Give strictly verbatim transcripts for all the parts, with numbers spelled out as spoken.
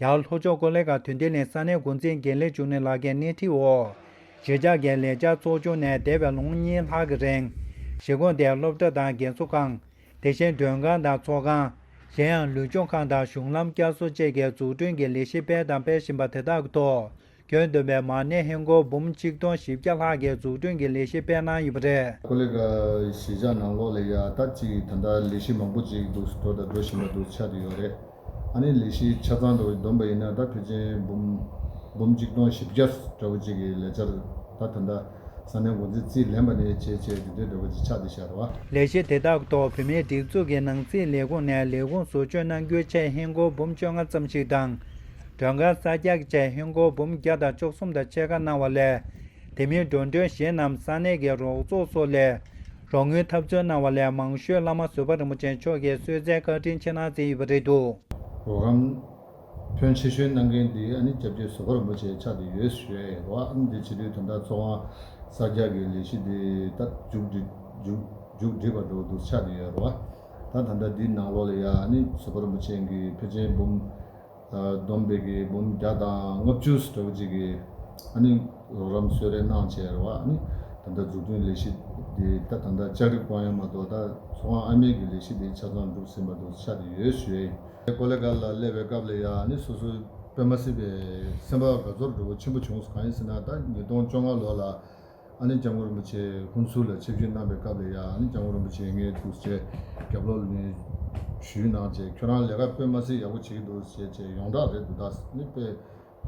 ཡང་ལྷོ་ཕྱོགས་ཀོ་ལི་གྷལ་དོན་ལྡན་གླིང་ས་གནས་འགོ་འཛིན་དགེ་ལེགས་འབྱུང་གནས་ལགས་ཀྱིས་སྣེ་ཁྲིད་འོག་གཞིས་ཆགས་ཀྱི་ལས་འཆར་ཚོགས་ཆུང་ནས་འདས་པའི་ལོ་ངོ་གཉིས་ལྷག་གི་རིང་གཞིས་ཁོངས་དེའི་སློབ་གྲྭ་དང་རྒན་གསོ་ཁང་། དེ་བཞིན་མགྲོན་ཁང་དང་ཚོགས་ཁང་། གཞན་ཡང་ལུས་སྦྱོང་ཁང་དང་གཞུང་ལམ་བསྐྱར་གསོ་བཅས་ཀྱི་འཛུགས་སྐྲུན་གྱི་ལས་གཞི་སྤེལ་དང་སྤེལ་བཞིན་པ་དེ་དག་གི་ཐོག་ཁྱོན་བསྡོམས་པའི་མ་གནས་ཧིན་སྒོར་འབུམ་ཆིག་སྟོང་བཞི་བརྒྱ་ལྷག་གི་འཛུགས་སྐྲུན་གྱི་ལས་གཞི་སྤེལ་གནང་ཡོད་པ་རེད། ཀོ་ལི་གྷལ་གཞིས་ཆགས་ནང་ལོགས་ལ་ཡ་ད་ཅིག་ད་ལྟ་ལས་གཞི་མང་པོ་ཅིག་འདུག་འགྲོ་དང་འགྲོ་བཞིན་པ་འདུག་ཆགས་བསྡད་ཡོད་རེད། ཨ་ནི་ལས་གཞི་ཆ་ཚང་དུ་བསྡོམས་པ་ཡིན་ན་ད་ཕལ་ཆེར་འབུམ་འབུམ་གཅིག་སྟོང་བཞི་བརྒྱ་འདྲ་བོ་ཅིག་གི་ལས་འཆར་ད་ད་ལྟ་ས་གནས་འགོ་འཛིན་རྩིས་ལེན་པ་ནས་བྱས་བྱས་དེ་འདྲའི་འདྲ་བོ་ཅིག་ཆགས་བསྡད་བཞག་རེད་བ། ལས་གཞི་དེ་དག་ཐོག་བོད་མིའི་སྒྲིག་འཛུགས་ཀྱི་ནང་སྲིད་ལས་ཁུངས་ནས་ལས་ཁུངས་བཟོ་བཅོས་གནང་རྒྱུའི་ཆེད་ཧིན་སྒོར་འབུམ་བཅོ་ལྔ་ཙམ་ཞིག་དང་། མགྲོན་ཁང་གསར་རྒྱག་གི་ཆེད་ཧིན་སྒོར་འབུམ་བརྒྱ་དང་བཅུ་གསུམ་དང་ཕྱེད་ཀ་གནང་བ་ལས། དེ་མིན་འགྲོ་གྲོན་གཞན་རྣམས་ས་གནས་ཀྱི་རོགས་ཚོགས་སོགས་ལས་རོགས་དངུལ་ཐབས་འཚོལ་གནང་བ་ལས་མང་ཤོས་བླ་མ་བཟོད་པ་རིན་པོ་ཆེ་མཆོག་གིས་གསོལ་སྩལ་བཀའ་དྲིན་ཆེ་གནང་མཛད་ཡོད་པ་རེད་འདུག་རོགས་རམ་ཕོན་ཆེ་ཤོས་གནང་མཁན་འདི་ཨ་ནི་སྐྱབས་རྗེ་བཟོད་པ་རིན་པོ་ཆེ་ཆགས་བསྡད་ཡོད་ཞུ་ཡ་ཡིན་རོ། ཨ་ནི་འདི་བྱེད་དུས་ད་ལྟ་ཚོགས་ཁང་གསར་རྒྱག་གི་ལས་གཞི་འདི་ད་མཇུག་སྒྲིལ་མཇུག་མཇུག་སྒྲིལ་བ་འགྲོ་འདུག་ཆགས་བསྡད་ཡོད་རོ། ད་ད་ལྟ་འདི་ནང་ལོགས་ལ་ཡ་ཨ་ནི་བཟོད་པ་རིན་པོ་ཆེ་གི་ཕལ་ཆེར་འབུམ་བསྡོམས་པས་ཀྱི་འབུམ་བརྒྱ་དང་ལྔ་བཅུ་ཙམ་འདྲ་བོ་ཅིག་གི་ཨ་ནི་རོགས་རམ་གསོལ་རས་གནང་བྱས་རེད་བ། ཨ་ནི་ད་ལྟ་འཛུགས་སྐྲུན་ལས་གཞི་འདི་ད་ད་ལྟ་ལྕགས་རི་བསྐོང་ཡ་མ་གཏོགས་ད་ཚོགས་ཁང་ཨ་མེས་ཀྱི་ལས་གཞི་འདི་ཆ་ཚང་འགྲུབ་ཟིན་པ་འདུག་ཆགས་བསྡད་ཡོད་ཞུ་ཡ་ཡིན། ཀོ་ལི་གྷལ་ལ་སླེབས་པའི་སྐབས་ལ་ཡ་ཨ་ནི་སོ་སོའི་དཔེ་མ་སྲིད་པའི་སེམས་པ་དགའ་ཚོར་འདྲ་བོ་ཆེན་པོ་བྱུང་སོང་། གང་ཡིན་ཟེར་ན་ད་ཉིས་སྟོང་བཅོ་ལྔ་ལོ་ལ། ཨ་ནི་སྐྱབས་མགོན་རིན་པོ་ཆེ་ཧུན་སུར་ལ་ཆིབས་བསྒྱུར་གནང་པའི་སྐབས་ལ་ཡ་ཨ་ནི་སྐྱབས་མགོན་རིན་པོ་ཆེ་ངས་འདུག་ཟེར་རྒྱབ་ལོགས་ནས་ཞུས་གནང་བྱས། ཁྱོད་རང་ལས་ཀ་དཔེ་མ་སྲིད་ཡག་པོ་བྱེད་ཀྱི་འདུག་ཟེར་བྱས་ཡོངས་གྲགས་རེད་འདུག་ད་ནི་དཔེ་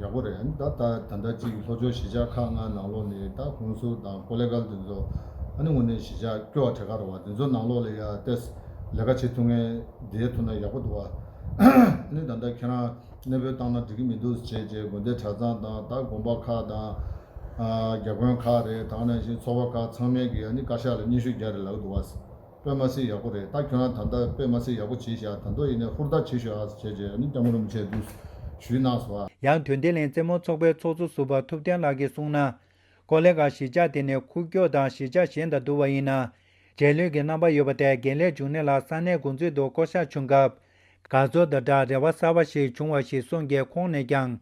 ཡག་པོ་རེད། ཨ་ནི་ད་ད་ད་ལྟ་གཅིག་ལྷོ་ཕྱོགས་གཞིས་ཆགས་ཁག་ལྔ་ནང་ལོགས་ནས་ད་ཧུན་སུར་དང་ཀོ་ལི་གྷལ་དེ་ཚོ་ཨ་ནི་དངོས་གནས་གཞིས་ཆགས་སྐྱོ་བ་བྲལ་ཁ་རེད་བ། དེ་ཚོ་ནང་ལོགས་ལ་ཡ་ཏེས་ལས་ཀ་བྱེད་ཐུབ་མཁན་བསྡད་ཐུབ་ན་ཡག་པོ་འདུག་བ། ཨ་ནི་ད་ལྟ་ཁྱེད་རང་གནས་སྤོས་བཏང་ན་འགྲིག་གི་མི་འདུག་ཟེར་བྱས་བྱས་དགོན་སྡེ་གྲྭ་ཚང་དང་ད་དགོན་པ་ཁག་དང་། ཨ། བརྒྱ་དཔོན་ཁག་རེད། དེ་ནང་བཞིན་ཚོགས་པ་ཁག་ཚང་མས་ཀྱིས་ཨ་ནི་བཀའ་ཤག་ལ་སྙན་ཞུ་རྒྱག་རེད་ལབ་འདུག་བ། དཔེ་མ་སྲིད་ཡག་པོ་རེད། ད་ཁྱོད་རང་ད་ལྟ་དཔེ་མ་སྲིད་ཡག་པོ་བྱས་ཤག་ད་དུང་ཡིན་ནའི་ཧུར་ཐག་བྱེད་ཤོག་ཨ་ཟེར་བྱས་བྱས་ཨ་ནི་སྐྱབས་མགོན་རིན་པོ་ཆེས་འདུག་ཞུས་གནང་སོང་ཨ། ཡང་དོན་ལྡན་གླིང་རྩེད་མོ་ཚོགས་པའི་ཚོགས་གཙོ་ཟུར་པ་ཐུབ་བསྟན་ལགས་ཀྱིས་གསུངས་ན། ཀོ་ལི་གྷལ་གཞིས་ཆགས་དེ་ནི་ཁུག་ཀྱོག་དང་གཞིས་ཆགས་གཞན་དང་བསྡུར་བ་ཡིན་ན། རྗེས་ལུས་ཀྱི་རྣམ་པ་ཡོད་པ་དེ་དགེ་ལེགས་འབྱུང་གནས་ལགས་ས་གནས་འགོ་འཛིན་དུ་བསྐོ་གཞག་བྱུང་སྐབས། དགའ་ཚོར་དང་སྦྲགས་རེ་བ་གསར་པ་ཞིག་བྱུང་བ་ཞིག་གསུངས་རྐྱེན་ཁོང་ནས་ཀྱང་།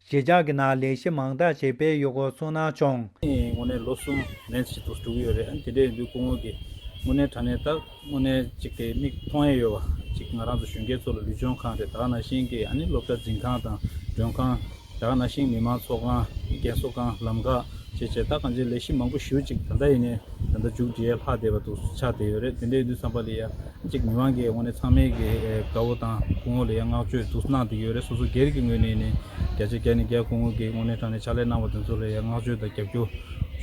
གཞིས་ཆགས་ཀྱི་ནང་ལས་གཞི་མང་དག་ཞིག་སྤེལ་ཡོད་སྐོར་གསུངས་གནང་བྱུང་། དངོས་གནས་ལོ་གསུམ་ལན་ཞིག་ཏུ་འགྲོ་གི་ཡོད་རེད། དེ་འདྲ་ཡིན་དུས་སྐུ་ངོ་གིས་དངོས་གནས་དྲང་གནས་ད་དངོས་གནས་ཅིག་གི་མིག་མཐོང་ཡས་ཡོད་པ་ཅིག་ང་རང་ཚོ་གཞོན་སྐྱེས་ཚོ་ལ་ལུས་སྦྱོང་ཁང་རེད། ད་ག་ནང་བཞིན་གྱི་ཨ་ནི་སློབ་གྲྭ་འཛིན་ཁང་དང་མགྲོན་ཁང་། ད་ག་ནང་བཞིན་མི་མང་ཚོགས་ཁང་། རྒན་གསོ་ཁང་། ལམ་ཁ་བཅས་བཅས་ད་གང་ཅིའི་ལས་གཞི་མང་པོ་ཞེ་པོ་ཅིག་ད་ལྟ་ཡིན་ནའི་ད་ལྟ་མཇུག་སྒྲིལ་ཡས་ལྷག་བསྡད་པ་འདུག་ཆགས་བསྡད་ཡོད་རེད། དེ་འདྲ་ཡིན་དུས་ཙམ་པ་ལ་ཡ་ཅིག་མི་མང་གིས་དངོས་གནས་ཚང་མས་ཀྱི་དགའ་བོ་དང་སྐུ་ངོ་ལ་ཡ་བསྔགས་བརྗོད་འདུག་གནང་བསྡད་ཡོད་རེད། སོ་སོ་སྒེར་གྱི་ངོས་ནས་ཡིན་ནའི་བརྒྱ་ཆ་བརྒྱ་ནས་བརྒྱ་སྐུ་ངོ་གིས་དངོས་གནས་དྲང་གནས་ཕྱག་ལས་གནང་བ་དེ་ཚོ་ལ་ཡ་བསྔགས་བརྗོད་དང་རྒྱབ་སྐྱོར་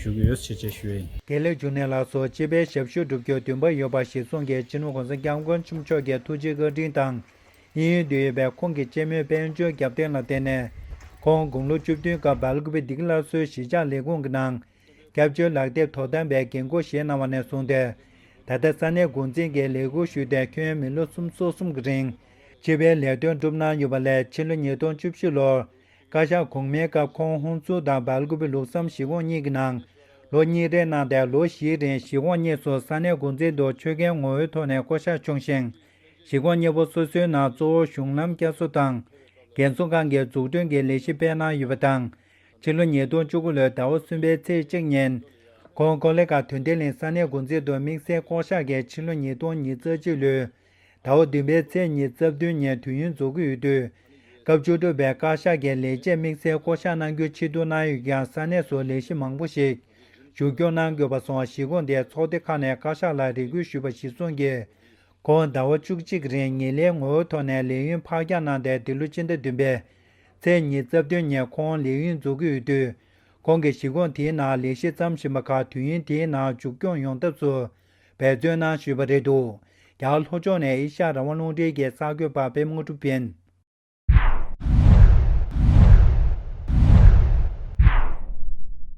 ཞུ་གི་ཡོད་ཞེས་བཅས་ཞུ་ཡ་ཡིན། དགེ་ལེགས་འབྱུང་གནས་ལགས་སུ་སྤྱི་པའི་ཞབས་ཞུ་བསྒྲུབ་རྒྱུར་འདུན་པ་ཡོད་པ་གཞིར་བཟུང་གིས་སྤྱི་ནོར་༸གོང་ས་༸སྐྱབས་མགོན་ཆེན་པོ་མཆོག་གི་ཐུགས་རྗེ་བཀའ་དྲིན་དང་། དབྱིན་ཡུལ་དུ་ཡོད་པའི་ཁོང་གི་གཅེན་མོའི་དཔལ་འབྱོར་རྒྱབ་རྟེན་ལ་བརྟེན་ནས། ཁོང་དགུང་ལོ་བཅུ་བདུན་སྐབས་སྦེལ་ཀོབ་བདེ་སྐྱིད་སླར་གསོའི་གཞིས་ཆགས་ལས་ཁུངས་ཀྱི་ནང་། སྐྱབས་བཅོལ་ལག་དེབ་དོ་དམ་པའི་འགན་འཁུར་བཞེས་གནང་བ་ནས་བཟུང་སྟེ། ད་ལྟ་ས་གནས་འགོ་འཛིན་གྱི་ལས་འཁུར་ཞུས་ཏེ་ཁྱོན་མི་ལོ་སུམ་ཅུ་སོ་གསུམ་གྱི་རིང་། སྤྱི་པའི་ལས་དོན་བསྒྲུབས་གནང་ཡོད་པ་ལས་ཕྱི་ལོ་ཉིས་སྟོང་བཅུ་བཞི་ལོར། བཀའ་ཤག་གོང་མའི་སྐབས་ཁོང་ཧུན་སུར་དང་སྦེལ་ཀོབ་ལུགས་བསམ་གཞིས་ཁོངས་གཉིས་ཀྱི་ནང་། ལོ་གཉིས་རེ་གནང་སྟེ་ལོ་བཞིའི་རིང་གཞིས་ཁོངས་གཉིས་སུ་ས་གནས་འགོ་འཛིན་དུ་ཆོད་མཁན་ངོ་བོའི་ཐོག་ནས་བསྐོ་གཞག་བྱུང་ཞིང་། གཞིས་ཁོངས་གཉིས་པོ་སོ་སོའི་ནང་གཙོ་བོ་གཞུང་ལམ་བསྐྱར་གསོ་དང་། རྒན་གསོ་ཁང་གི་འཛུགས་སྐྲུན་གྱི་ལས་གཞི་སྤེལ་གནང་ཡོད་པ་དང་། ཕྱི་ལོ་ཉིས་སྟོང་བཅུ་དགུ་ལོའི་ཟླ་བ་གསུམ་པའི་ཚེས་གཅིག་ཉིན། ཁོང་ཀོ་ལི་གྷལ་དོན་ལྡན་གླིང་ས་གནས་འགོ་འཛིན་དུ་དམིགས་བསལ་བསྐོ་གཞག་གིས་ཕྱི་ལོ་ཉིས་སྟོང་ཉེར་གཅིག་ལོའི་ཟླ་བ་བདུན་པའི་ཚེས་ཉི་ཤུ་རྩ་བདུན་ཉིན་དུས་ཡུན་རྫོགས་ཀྱི་ཡོད་དུས། སྐབས་བཅུ་དྲུག་པའི་བཀའ་ཤག་གིས་ལས་བྱེད་དམིགས་བསལ་བསྐོ་གཞག་གནང་རྒྱུའི་ཆེད་དུ་གནང་ཡོད་ཀྱང་ས་གནས་སུ་ལས་གཞི་མང་པོ་ཞིག་མཇུག་སྐྱོང་གནང་དགོས་པ་སོགས་གཞིས་ཁོངས་དེའི་ཚོགས་སྡེ་ཁག་ནས་བཀའ་ཤག་ལ་རེ་སྐུལ་ཞུས་པ་གཞིར་བཟུང་གིས། ཁོང་ཟླ་བ་བཅུ་གཅིག་གི་རིང་ངེས་ལེན་ངོ་བོའི་ཐོག་ནས་ལས་ཡུན་ཕར་འགྱངས་གནང་སྟེ་འདི་ལོ་སྤྱི་ཟླ་བདུན་པའི་ཚེས་ཉི་ཤུ་རྩ་བདུན་ཉིན་ཁོང་ལས་ཡུན་རྫོགས་ཀྱི་ཡོད་དུས། ཁོང་གིས་གཞིས་ཁོངས་དེའི་ནང་ལས་གཞི་བརྩམས་བཞིན་པ་ཁག་དུས་ཡུན་དེའི་ནང་མཇུག་སྐྱོང་ཡོང་ཐབས་སུ་འབད་བརྩོན་གནང་ཞུས་པ་རེད་འདུག་རྒྱ་གར་ལྷོ་ཕྱོགས་ནས་ཨེ་ཤ་ཡ་རང་དབང་རླུང་འཕྲིན་གྱི་གསར་འགོད་པ་པད་མ་དངོས་གྲུབ་ཡིན།